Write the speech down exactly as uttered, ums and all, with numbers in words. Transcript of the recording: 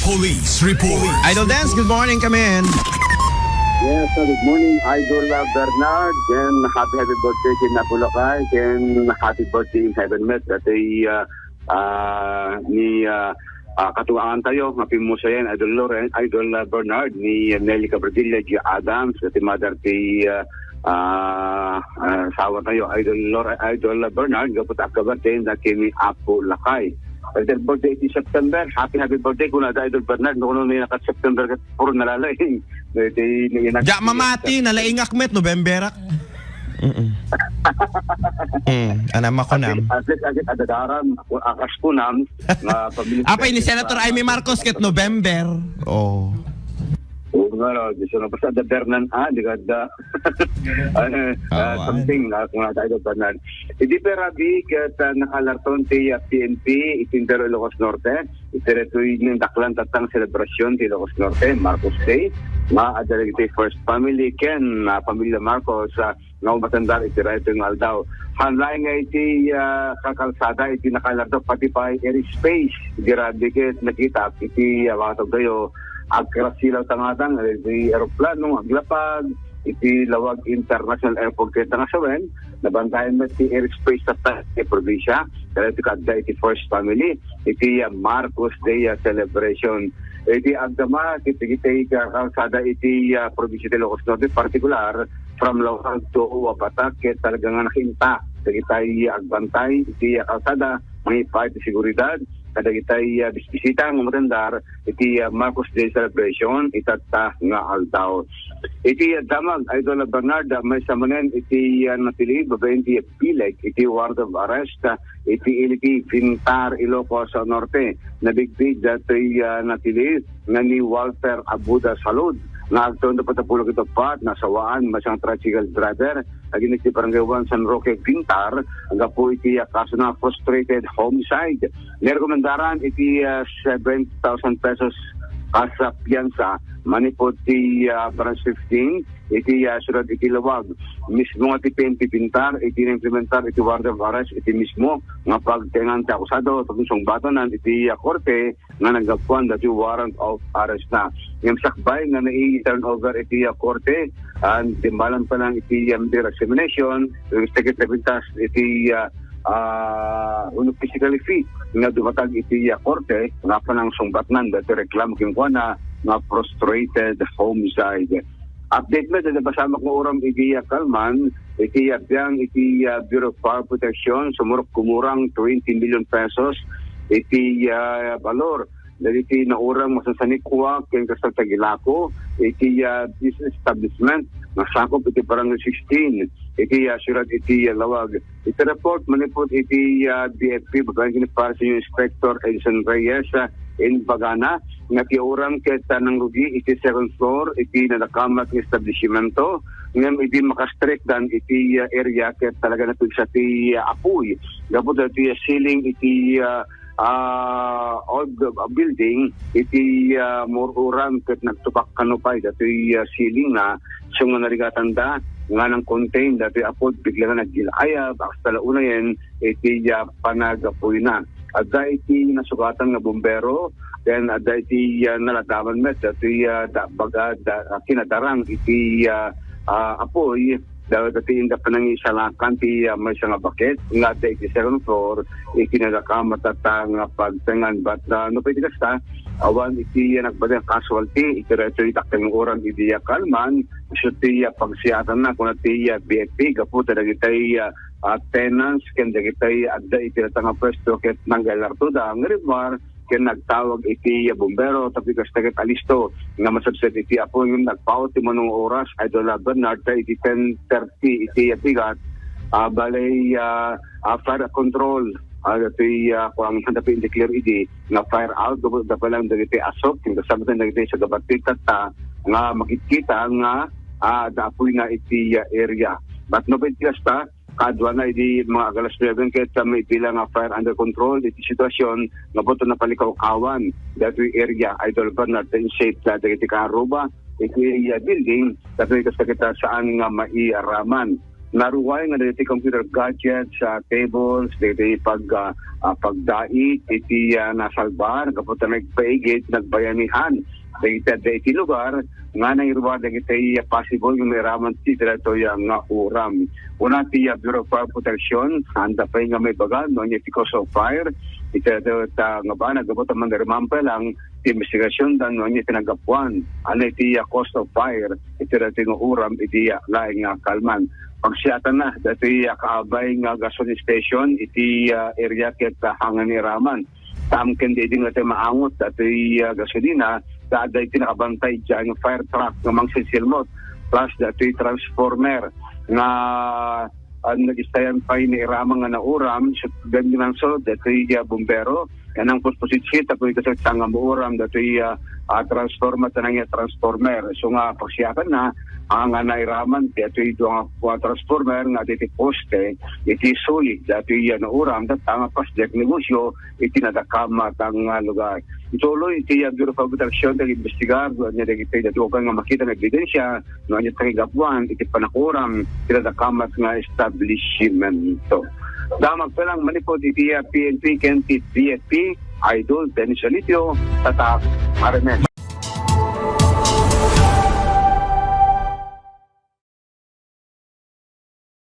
Police Report. Idol Dance, good morning, come in. Yes, uh, good morning, Idol, uh, Bernard. Ken happy, happy birthday ken Apo Lakay. Ken happy birthday in heaven met. Dati, uh, uh, ni, uh, uh, katuangan tayo, nga pimmusayan, Idol Loren, Idol, uh, Bernard, ni Nelly Cabradilla, Gia Adams, dati mother ti, uh, uh, uh, asawa tayo, Idol Loren, Idol, uh, Bernard, gapu ta agka-birthday na ken ni Apo Lakay. Birthday, birthday iti September. Happy, happy birthday kuna da, Idol Bernard. No, no, ni nakat September ket puro nalalaing. Iti, ni, ni, Diak mamati, nalaingak met, November. Mm-mm. Mm, anam ako nam. At least, at least, adadaran, akas kunam, nga pamilya. Apay ni Senator Amy Marcos ket November. Oh. Oo nga, no, di siya napasa, ada Bernan, ah, di ka da. Ah, ah, awan. Something, ah, kung natayo pa na. Idi perabi, ket, ah, nakalarton ti, ah, P N P, itindero Ilocos Norte, iti retoy ng daklan tatang selebrasyon ti Ilocos Norte, Marcos Day, nga adda iti first family, ken, ah, pamilya Marcos, ah, nga umatandar iti retoy nga aldaw. Hanlaen nga iti, ah, kakalsada, iti nakalarto, pati pa airspace, iti rabi ket nakita, iti, ah, mga tagdayo, agkarasilaw tangatang, iti eroplano, aglapag, iti Laoag International Airport ket nga sawen, nabantayan met ti airspace tatta iti probinsya, dahil iti kadda iti first family, iti, ah, Marcos Day, ah, celebration. Iti agdama, iti, iti kalsada iti, ah, probinsya ti Ilocos Norte, partikular, from Laoag to Uapatak, ket talaga nga nakaintak, dagiti agbantay, iti, ah, kalsada, mangipa iti seguridad, kadagiti, ah, bisbisita nga umatandar, iti, ah, Marcos Day celebration, itatta nga aldaw. Iti, ah, damag, Idol Bernard, ah, maysa manen iti, ah, natili, babaen ti bileg, iti warrant of arrest, ah, iti ili ti Vintar, Ilocos Norte. Nabigbigen datoy, ah, natili nga ni Walter Abuda Salud, nga agtawen da patapulo ket uppat, nasawaan, maysa nga tricycle driver, agingga iti Barangay one San Roque, Vintar, gapu iti, ah, kaso na frustrated homicide. Nirekomendaran iti, ah, seven thousand pesos kas, ah, piyansa manipud ti, ah, Branch fifteen iti, ah, siyudad iti Laoag. Mismo nga ti P N P Vintar iti naimplementar iti warrant of arrest iti mismo nga pagtaengan ti akusado tapno sungbatanan iti, ah, korte nga naggapuan dati warrant of arrest na. Ngem sakbay nga nai-turn over iti, ah, korte, ah, dimmalan pa lang iti, ah, under examination, iti, ah, ah, wenno physically fit nga dumatag iti, ah, korte, nga panang sungbatnan dati reklamo kenkuana nga frustrated homicide. Update met, dagiti pasamak nga uram iti, ah, kalman, iti, ah, biang iti, ah, Bureau of Fire Protection, sumurot kumurang twenty million pesos iti, ah, balor. Dagiti nauram masansanikua ken kasta tagilako iti, ah, business establishment nga sakup iti Barangay sixteen, iti, ah, siyudad iti, ah, Laoag. Iti report manipud iti, ah, B F P, babaen ken ni Fire Senior Inspector Edison Reyes, ah, in Bagana, nga ti uram ket, ah, nangrugi iti second floor iti nadakamat nga establishmento, ngem idi makastrikdan iti, ah, area ket talaga napigsa ti, ah, apuy. Gapu dati, ah, ceiling iti, ah, ah, old building, iti, ah, maururam ket nagtubak kano pay datoy, ah, ceiling na, so nga narigatanda nga nang-contain datoy apuy, bigla nga naggilayab, hasta la unayen iti, ah, panagapuyna. Adda iti nasugatan nga bumbero, then adda iti, ah, naladawan met datoy, ah, da, baga, da, ah, kinadarang iti, ah, ah, apuy, dagiti inda panangisalakan ti, ah, maysa nga baket nga adda iti second floor, iti nadakamat tatta nga pagtaengan. But, ah, no pwede kasta, awan iti, ah, nagbating casualty, iti daytoy dakkel nga uram idi, ah, kalman, isu ti, ah, pagsiatanna, kuna ti, ah, B F P, gapu ta dagiti, ah, ah, tenants, ken dagiti adda iti data nga pwesto, ket nanggalarto da, nga rimar, ken nagtawag iti, ah, bumbero, tapno kasta ket alisto nga masapsap iti apuy. Ngem nagpaut ti mano nga oras, Idol, ah, Bernard, ta iti ten thirty iti, ah, bigat, ah, balay, ah, ah, fire control, ah, datoy, ah, kulang sanda pin-declare idi nga fire out, gapu da pa lang dagiti asok, ken kasabatan dagiti sagabati tatta nga makitkita nga, ah, adda apuy na iti, ah, area. But no pwede kasta, kaaduana idi mga alas nuebe ket, ah, maibila nga fire under control iti sitwasyon nga buto napalikawkawan datoy area, Idol Bernard, then safe na dagiti kaaruba iti, ah, building, tapno iti kasta ket saan nga maiaraman. Naruay nga dagiti computer gadgets, ah, tables, dagiti pag, ah, ah, pagdait iti, ah, nasalbar gapu ta nagpaigid, nagbayanihan dagiti adda iti lugar nga nairuar dagiti, ah, possible nga mairaman ti daytoy, ah, nga uram. Una ti, ah, Bureau of Fire Protection, anda pay nga maibaga no ania ti cause of fire. Iti daytoy ta nga banag gapu ta manirmampe lang ti investigasyon da no ania ti naggapuan. Ania ti, ah, cause of fire iti daytoy nga uram iti, ah, laing nga kalman. Pagsiatanna daytoy, ah, kaabay nga gasoline station iti, ah, area ket, ah, hangan ni raman. Tamken di nga ti maangot daytoy, ah, gasolina, ta adda iti nakabantay diay nga fire truck nga mangsilsilmot, plus daytoy transformer nga, ah, nagistayan pay ni raman nga nauram, so, daytoy, ah, bumbero, kanang puspusit tapno iti kasagsa nga mauram daytoy, ah, ah, transformer, tanang nga transformer. So nga pagsiatanna, ah, nga nairaman daytoy dua nga, ah, transformer nga daytoy poste iti suli daytoy, ah, nauram, ta nga pas diay negosyo iti nadakamat nga lugar. Ituloy iti, ah, Bureau of Public Action ti agimbestigar no ania dagiti daduagan nga makita nga ebidensya no ania ti kagapuan iti panakuram iti nadakamat nga establishmento. Damag pa lang manipod iti, ah, P N P ken ti B F P, Idol Dennis Salitio, tatak, Marimes.